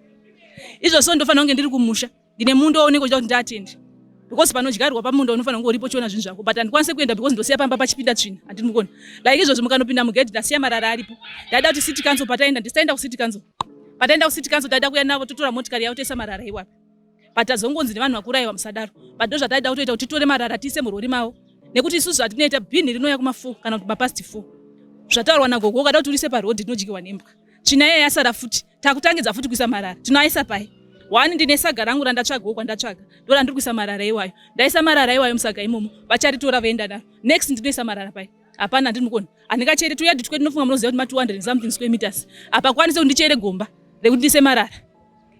Izvo so ndofanira kunge ndiri kumusha, ndine munda unenge uchida kuti ndiatende. Because panodyarwa pamunda unofanira kunge uripo uchiona zvinhu zvako, but handikwanise kuenda because ndosiya pamba pachipinda tsvina. Handiti mukuona like izvozvo mukanopinda mugedhi ndasiya marara aripo. Ndaida kuti city council pataenda, ndisitaenda kucity council. Pataenda kucity council taida kuuya navo totora motikari yavo toisa marara iwapi. But tazongonzi nevanhu vakuru aiwa musadaro. But ndo zvataida kutoita kuti titore marara tiise murori mavo. Nekuti isusu zvatinoita bhini rinouya kuma 4 kana kuti mapast 4. Zvataurwa nagogo ukada kuti urise paroad rinodyiwa nembwa. Tsvina iya yasara futi, takutangidza futi kuisa marara. Tinoaisa pai? One, ndine saga rangu randatsvagawo kwandatsvaga, ndo randiri kuisa marara iwayo. Ndaisa marara iwayo musaga imomo, vacharitora voenda naro. Next ndinoisa marara pai? Hapana, handiri mukuona. Handingachere tuyadhi twedu, ndinofunga munoziva kuti ma 200 and something square meters. Hapakwanise kuti ndichere gomba rekuti ndiise marara.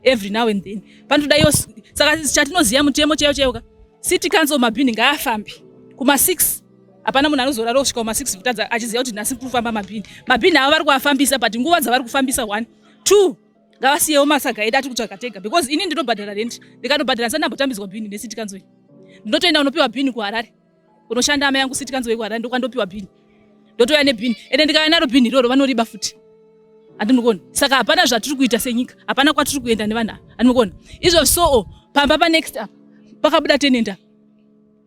Every now and then panotoda iyo. Saka chatinoziva, mutemo chaiyo chaiyo ka, city council mabhini ngaafambe kuma6. Hapana munhu anozorara kusvika kuma6 kutadza achiziva kuti nhasi kufamba mabhini. Mabhini avo vari kuafambisa, but nguva dzavari kufambisa, one, two, ngavasiyewo masaga edu ati kutsvaga tega, because ini ndinobhadhara rent. Ndikanobhadhara, ndisandambotambidzwa bhini necity council. Ndinotoenda unopiwa bhini kuHarare kunoshanda amai yangu. City council yekuHarare ndokwandopiwa bhini, ndotouya nebhini, ende ndikauya naro bhini iroro vanoriba futi, handinokuona. Saka hapana zvatiri kuita senyika, hapana kwatiri kuenda nevanhu ava, handinokuona izvo. So pamba panext apa pakabuda tenant apa,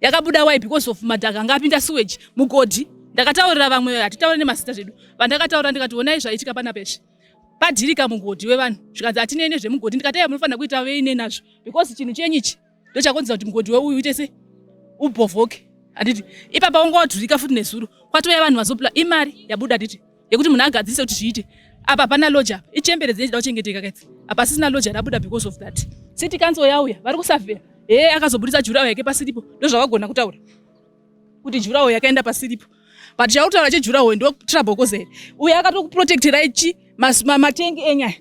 yakabuda. Why? Because of madhaka anga apinda, sewage, mugodhi. Ndakataurira vamwe, hatitauri nemazita zvedu, vandakataura ndikati, "Onai zvaitika panapa izvi, padhirika mugodhi wevanhu." Zvikanzi, "Hatinei nezvemugodhi." Ndikati, "Aiwa, munofanira kuita veine nazvo, because chinhu chenyu ichi ndochakonzera kuti mugodhi weuyu uite se ubhovhoke." Handiti ipapa wanga wadhurika futi nezuro, kwatouya vanhu vazopula, imari yabuda, handiti, yekuti munhu agadzirise kuti zviite. Apa hapana lodger apa, ichembere dzinechida kuchengeteka kaidzi. Apa asisina lodger, rabuda because of that. City council yauya, vari kusurveya. Hee, akazobudisa durawall yake pasiripo. Ndozvavagona kutaura kuti durawall yakaenda pasiripo, but chautaura chedurawall ndo trouble cause here. Uyo akatokuprotecterai chi matengi enyaya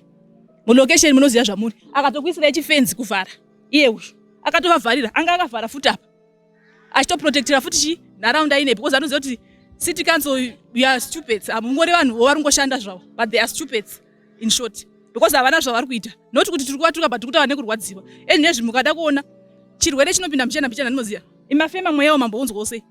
mulocation, munoziva zvamuri, akatokuisirai chifenzi kuvhara. Iye uyu akatovavharira, anga akavhara futi apa, achitoprotectera futi chi nharaunda ine, because anoziva kuti city council, you are stupids. Hamungori vanhu vo vari kungoshanda zvavo, but they are stupids in short, because havana zvavari kuita. Not kuti tiri kuvatuka, but tiri kutaura nekurwadziwa. Ezvinezvi mukada kuona chirwere chinopinda mbichana mbichana, ndinoziva imafema mweya wamambounzwawo sei,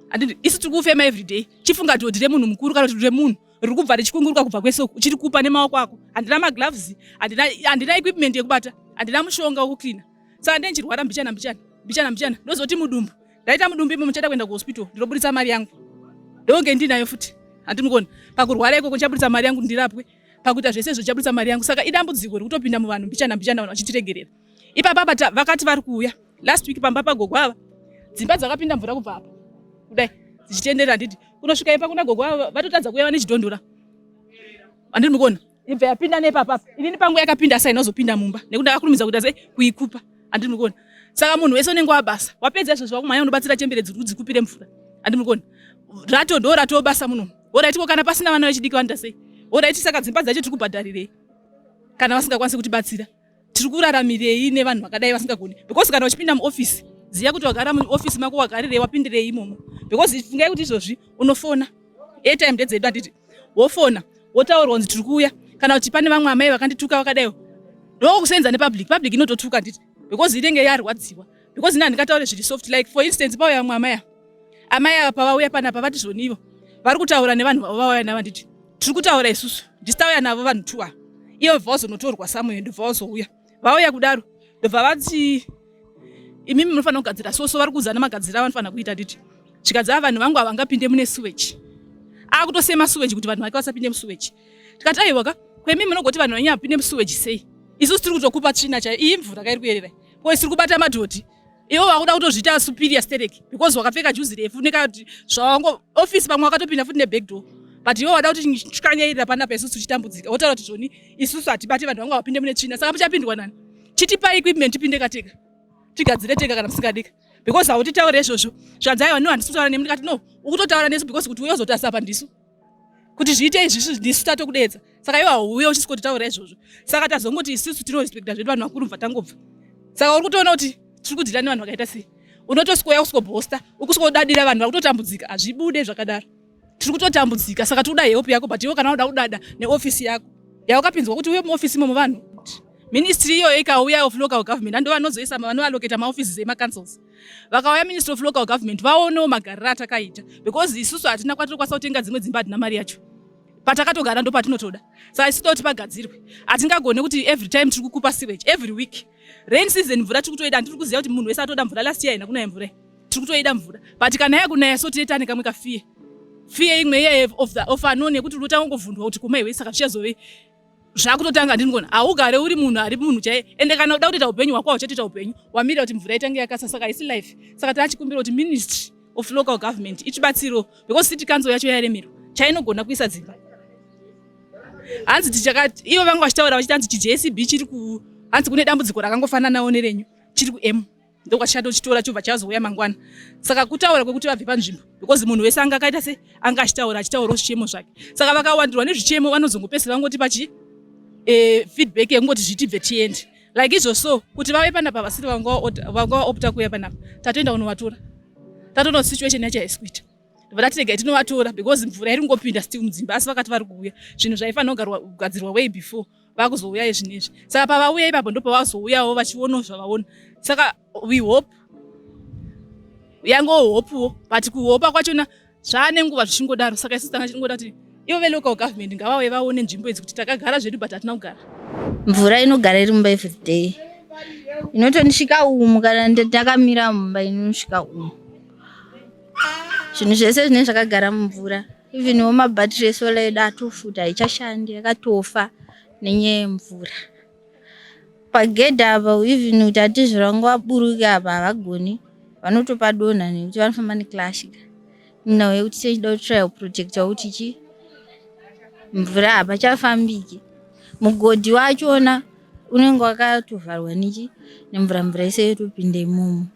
handiti? Isu tiri kufema everyday. Chifunga dhodhi remunhu mukuru kana kuti remunhu riri kubva richikunguruka kubva kwese uku, uchiri kupa nemaoko ako. Handina magloves, handina equipment yekubata, handina mushonga wekucleana. Saka ndenchirwara mbichana mbichana, mbichana mbichana, ndozoti mudumbu, ndaita mudumbu imo, muchada kuenda kuhospital, ndinobudisa mari yangu, ndonge ndinayo futi, handimukona pakurwara ikoko, ndichabudisa mari yangu ndirapwe, pakuita zvese izvo ndichabudisa mari yangu. Saka idambudziko riri kutopinda muvanhu mbichana mbichana, vanhu vachitiregerera. Ipapa vakati vari kuuya last week pamba pagogo ava, dzimba dzakapinda mvura kubva apa kudai dzichitenderera, handiti, kunosvika ipa kuna gogo ava, vatotadza kuuya vane chidhondora, handiri mukuona. Ibva yapinda nepapapa, inini pangu yakapinda, asi hainozopinda mumba nekuti ndakakurumidza kuita sei, kuikupa, handiri mukuona. Saka munhu wese unenge wabasa, wapedza izvozvo, wakumhanya unobatsira chembere dziri kudzikupire mvura, handiri mukuona. Rato ndo ratoo basa muno. Alright, ko kana pasina vana vechidiki vanoita sei? Alright, saka dzimba dzacho tiri kubhadharirei kana vasingakwanisi kutibatsira? Tiri kuraramirei nevanhu vakadai vasingagoni? Because kana uchipinda muofisi, ziva kuti wagara muofisi mako wagarirei, wapindirei imomo? Because fungai kuti izvozvi unofona, airtime ndedzedu, handiti? Wofona, wotaurwa kunzi tiri kuuya, kana kuti pane vamwe amai vakandituka vakadaiwo. Ndokusenza nepublic, public inototuka, handiti? Because inenge yarwadziwa, because ini handingataure zviri soft. Like for instance, pauya vamwe amai ava, amai ava pavauya panapa vati zvonivo vari kutaura nevanhu vavo vauya navo, handiti? Tiri kutaura isusu, ndisitauya navo vanhu two ava, ivo bva vazonotorwa somewhere, ndobva vazouya. Vauya kudaro, ndobva vati, "Imimi munofanira kugadzira soso." Vari kuudzana magadzira avanofanira kuita, nditi zvikanzi, "Ava vanhu vangu havangapinde mune sewage." Akutosema sewage kuti vanhu vake vasapinde musewage. Tikati, "Aiwa ka, kwemi munogoti vanhu venyu vapinde musewage sei? Isusu tiri kutokupa tsvina chaiyo iyi, mvura kairi kuyerera ko, tiri kubata madhodhi. Ivo vakuda kutozviita superior sterek because wakapfeka juzi refu nekati zvawango ofisi, pamwe wakatopinda futi neback door, but ivo vada kuti tyanyayirira panapa, isusu tichitambudzika. Wotaura kuti zvoni isusu hatibati vanhu vangu vapinde mune tsvina. Saka muchapindwa nani? Chitipai equipment tipinde katega, tigadzire tega kana musingadika, because hautitaure izvozvo." Zvanzi, "Aiwa, no, handisi kutaura nemi." Ndikati, "No, ukutotaura nesu, because kuti uye uzotarisa apa ndisu, kuti zviite izvi ndisu tatokudedza. Saka iwe hauuye uchisikotaura izvozvo." Saka tazongoti isusu tinorespecta zvedu vanhu vakuru, bva tangobva. Saka uri kutoona kuti tiri kudhila nevanhu vakaita sei. Unotosikoya kusikobosta, ukuskodadira vanhu vari kutotambudzika. Hazvibude zvakadaro, tiri kutotambudzika. Saka tiri kuda help yako, but iwe kana uda kudada neofisi yako yawakapinzwa kuti uye muofisi imomo, vanhu, ministry iyoyo ikauya of local government, ando vanozoisa, vanoallocata maoffices emacouncils. Vakauya Ministry of Local Government, vaonewo magariro atakaita, because isusu hatina kwatinokwanisa kutenga dzimwe dzimba, hatina mari yacho. Patakatogara ndo patinotoda. Saka isu toti pagadzirwe. Hatingagone kuti every time tiri kukupa sewage every week. Rain season mvura tiri kutoida. Handiri kuziva kuti munhu wese atoda mvura. Last year haina kunaya mvura, tiri kutoida mvura, but kana yakunaya so tine kamwe kafear, fear imwe iye of the of unknown, yekuti unotanga kungovhundwa kuti kumaiwe. Saka zvichazove zvakutotanga, ndinogona haugare uri munhu ari munhu chaiye. Ende kana uda kutoita upenyu hwako, hauchatoita upenyu, wamirira kuti mvura itange yakasa. Saka haisi life. Saka taachikumbira kuti Ministry of Local Government itibatsirewo, because city council yacho yaremerwa, chainogona kuisa dzimba. Hanzi tichakati ivo vanga vachitaura vachiti hanzi chiJCB chiri ku, hanzi kune dambudziko rakangofananawo nerenyu, chiri kuM, ndokwachatochitora, chobva chazouya mangwana. Saka kutaura kwekuti vabve panzvimbo, because munhu wese anga akaita se anga achitaura, achitaurawo zvichemo zvake. Saka vakawandirwa nezvichemo, vanozongopedzisira vangoti pachi feedback yekungoti zvitibve tiende. Like izvo so kuti vave panapa vasiri vanga vaopta kuuya panapa, tatoenda kunovatora, tatoona kuti situation yacho haisi kuita, ndobva tati regai tinovatora because mvura iri kungopinda still mudzimba, asi vakati vari kuuya. Zvinhu zvaifanira kugadzirwa way before, vakuzouya izvinezvi. Saka pavauya ipapo ndopavazouyawo vachionawo zvavaona. Saka we hope, yangohopuwo, but kuhopa kwachona zvaane nguva zvichingodaro. Saka isusu tanga tichingoda kuti ivo velocal government ngavauye vaone nzvimbo idzi kuti takagara zvedu but hatina kugara.
Mvura inogara iri mumba every day, inotondisvika umu. Kana ndakamira mumba, inosvika umu. Zvinhu zvese zvinenge zvakagara mumvura, even wo mabhatiri esolar edu atofuta, haichashandi, yakatofa nenyaya yemvura. Pagedhi apa, even kuti atizvira vanga vaburuke apa, havagoni, vanotopadonha nekuti vanofamba neclash ka. Nhau yekuti techida kutry kuprotecta kuti chi mvura hapachafambiki. Mugodhi wachona unenge wakatovharwa nechi nemvura, mvura yese yotopinda imomo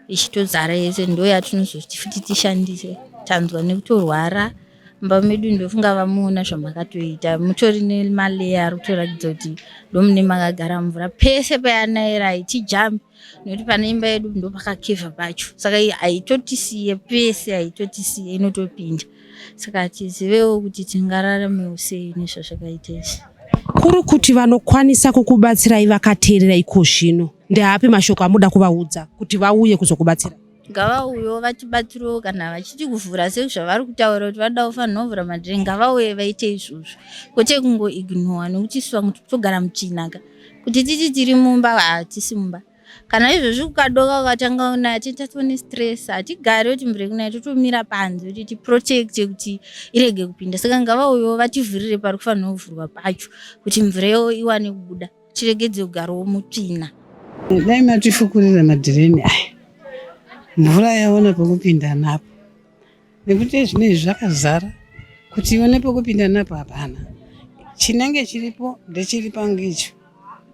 ichitozara yese. Ndo yatinozoti futi tishandise. Tanzwa nekutorwara mumba medu. Ndofunga vamuona zvamakatoita, mutori nemaleya ari kutoratidza kuti ndomune makagara mvura. Pese payanayira haitijambi nekuti pane imba yedu ndo pakakevha pacho, saka haitotisiye pese, haitotisiye, inotopinda. Saka hatizivewo kuti tingararamewo sei nezvazvakaita izvi.
Kuri kuti vanokwanisa kukubatsirai vakateerera iko zvino, ndeapi mashoko amuda kuvaudza kuti vauye kuzokubatsira?
Ngavauyewo vatibatsirewo. Kana vachiti kuvhura sezvavari kutaura kuti vanoda kufanira kuvhura madhireni, ngavauye vaite izvozvo, kwete kungoignora, nekuti isu vamwe totogara mutsvina ka. Kuti titi tiri mumba, hatisi mumba. Kana izvozvi kukadoka kukatanga kunaya, titatova nestress, hatigari kuti mvura ikunaya, totomira panze kuti tiprotecte kuti irege kupinda. Saka ngavauyewo vativhurire pari kufanira kuvhurwa pacho kuti mvura iyoyo iwane kubuda, tiregedze kugarawo mutsvina.
Dai matifukurira madhireni aya, mvura yaona pekupinda napo, nekuti zvinezvi zvakazara, kuti ione pekupinda napo hapana. Chinenge chiripo ndechiri pangicho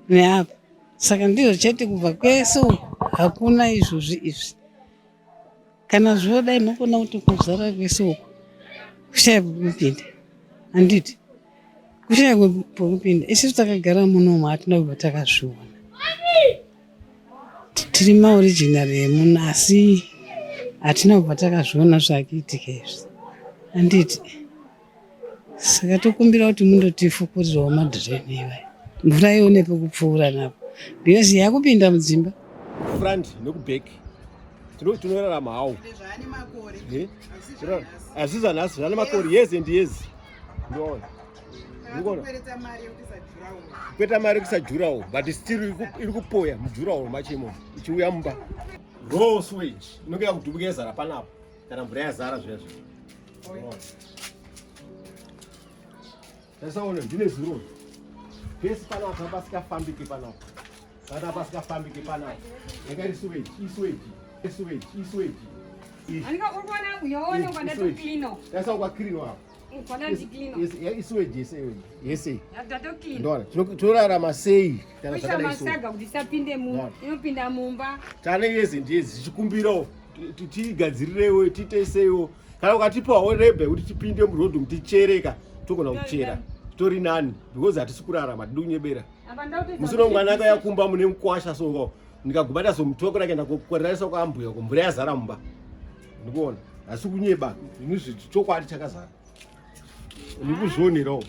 neapa, saka ndizvo chete. Kubva kwese uku hakuna izvozvi izvi. Kana zvodai mokona kuti kuzara kwese uku, kushaya pekupinda, handiti? Kushaya pekupinda. Isusu takagara munomu hatina kubva takazviona. Tiri maoriginal emuno, asi hatina kubva takazviona zvakuitika izvi, handiti? Saka tokumbira kuti mundotifukurirawo madhireni iwayo, mvura ione pekupfuura napo, because yakupinda mudzimba.
Front nekuback tinorarama hawo, hazvi zvanhasi, zvane makore, years and years. Ndinoona kuita mari yekuisa durawall, but still iri kupoya mudurawall macho imomo ichiuya mumba. Raw sewage inonge yakudhubuka yazara panapa kana mvura yazara zviya zviya. Tasaona ndine zuro pesi panapa pasikafambiki, panapa panapa pasikafambiki panapa, yanga iri sewage, isewage, isewage, isewage. Taisa kwaclean apa, isewage yese yese. Ndona tinorarama sei
kana zvakadai? So kuti isapinde mu inopinda mumba.
Tane yeze ndiye zichikumbirawo tigadzirirewo, tiiteseiwo. Kana ukatipawo rebe kuti tipinde murodhi tichereka, togona kuchera, tori nani, because hatisi kurarama, tidi kunyebera. Musi mwana akauya kumba mune mukwasha, so ndikaguma ndazomutokora kuenda kwararisa kwaambuya ko, mvura yazara mumba. Ndikuona hasi kunyeba, chokwadi chakazara, ndikuzvionerawo.